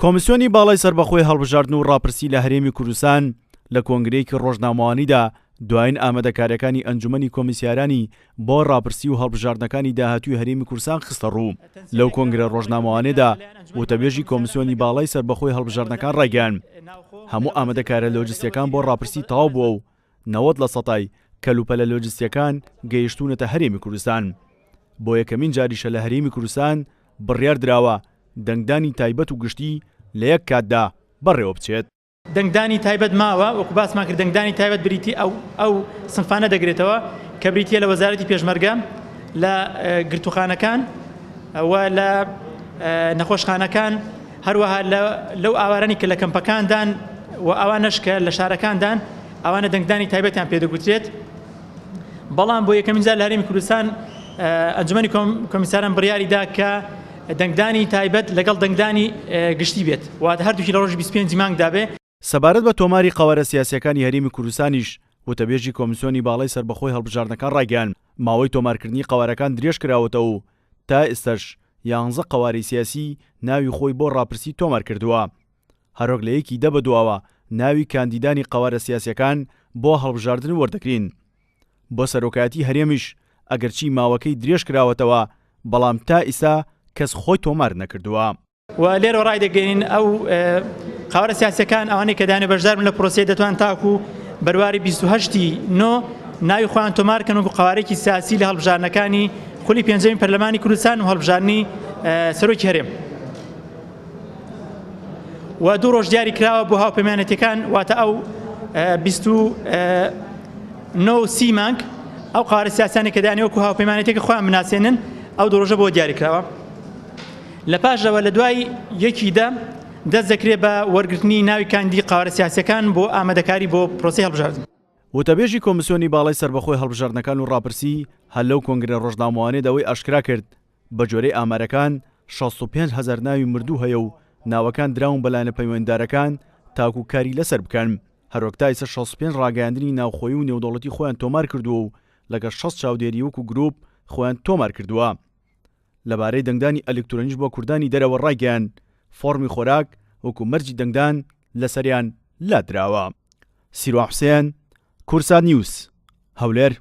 کۆمیسیۆنی باڵای سەربەخۆی هەڵبژاردن و ڕاپرسی لە هەرێمی کوردستان لە کۆنگرەیەکی ڕۆژنامەوانیدا دوایین ئامادەکارییەکانی ئەنجومەنی کۆمیسیارانی بۆ ڕاپرسی و هەڵبژاردنەکانی داهاتووی هەرێمی کوردستان خستەڕوو. لەو کۆنگرە ڕۆژنامەوانیەدا وتەبێژی کۆمیسیۆنی باڵای سەربەخۆی هەڵبژاردنەکان ڕایگەیاند، هەموو ئامادەکارە لۆجستییەکان بۆ ڕاپرسی تەواو بووە و 90 لە سەتای کەلوپەلە لۆجستییەکان گەیشتوونەتە هەرێمی کوردستان. بۆ یەکەمین جاریشە لە هەرێمی کوردستان بڕیار دراوە دەنگدانی تایبەت و گشتی لە یەک کاتدا بەڕێوەبچێت. دەنگدانی تایبەت ماوە، وەکو باسمان کرد دەنگدانی تایبەت بریتی ئەو ئەو سنفانە دەگرێتەوە کە بریتیە لە وەزارەتی پێشمەرگە، لە گرتوخانەکان و لە نەخۆشخانەکان، هەروەها لەو ئاوارانی کە لە کەمپەکاندان و ئەوانەش کە لە شارەکاندان ئەوانە دەنگدانی تایبەتیان پێدەگوترێت. بەڵام بۆ یەکەمین جار لە هەرێمی کوردستان ئەنجومەنی کۆمیساران بڕیاری دا کە دەنگدانی تایبەت لەگەڵ دەنگدانی گشتی بێت، واتە هەردووکی لە ڕۆژی 25 مانگدا بێ. سەبارەت بە تۆماری قەوارە سیاسییەکانی هەرێمی کوردستانیش، وتەبێژی کۆمیسیۆنی باڵای سەربەخۆی هەڵبژاردنەکان ڕایگەیاند، ماوەی تۆمارکردنی قەوارەکان درێژکراوەتەوە و تا ئێستاش یانزە قەوارەی سیاسی ناوی خۆی بۆ ڕاپرسی تۆمارکردووە. هەروەک لە یەکی دە بەدواوە ناوی کاندیدانی قەوارە سیاسییەکان بۆ هەڵبژاردن وەردەگرین. بۆ سەرۆکایەتی هەرێمیش ئەگەرچی ماوەکەی درێژکراوەتەوە، بەڵام تا ئیستا کەس خۆی تۆمار نەکردووە. و لێرەوە ڕایدەگەیەنین ئەو قەوارە سیاسیەکان ئەوانەی کە دەیانەوێت بەشدار بن لە پرۆسەیە دەتوان تاکو بەرواری 28 نۆ ناوی خۆیان تۆمار کەن وەکو قەوارێکی سیاسی لە هەڵبژاردنەکانی خولی پێنجەمی پەرلەمانی کوردستان و هەڵبژاردنی سەرۆکی هەرێم. و دوو ڕۆژ دیاری کراوە بۆ هاوپەیمانێتیەکان واتە ئەو 29 سی مانگ ئەو قارە سیاسانی کە دانێ وەکو هاوپەیمانێتێکە خۆیان بناسێنن ئەو دوو ڕۆژە بۆ دیاری کراوە لە پاشەوە لە دوای یەکی دە دەست دەکرێت بە وەرگرتنی ناوی کاندی قارە سیاسەکان بۆ ئامادەکاری بۆ پرۆسەی هەڵبژاردن. وتەبێژی کۆمیسیۆنی باڵای سەربەخۆی هەڵبژاردنەکان و ڕاپرسی هەر لەو کۆنگرە ڕۆژنامەوانیەدا ئەوەی ئاشکرا کرد بەگوێرەی ئامارەکان 65 هەزار ناوی مردوو هەیە و ناوەکان دراون بە لایەنە پەیوەندیدارەکان تاکو کاری لەسەر بکەن. هەروەک تا ئیستا 65 ڕاگەیاندنی ناوخۆیی و نێودەوڵەتی خۆیان تۆمار کردووە و لەگەڵ 60 چاودێری وەکو گروپ خۆیان تۆمار کردووە. لەبارەی دەنگدانی ئەلکترۆنیش بۆ کوردانی دەرەوە ڕایگەیاند، فۆڕمی خۆراک وەکو مەرجی دەنگدان لەسەریان لادراوە. سیروان حوسێن، کوردسات نیوز، هەولێر.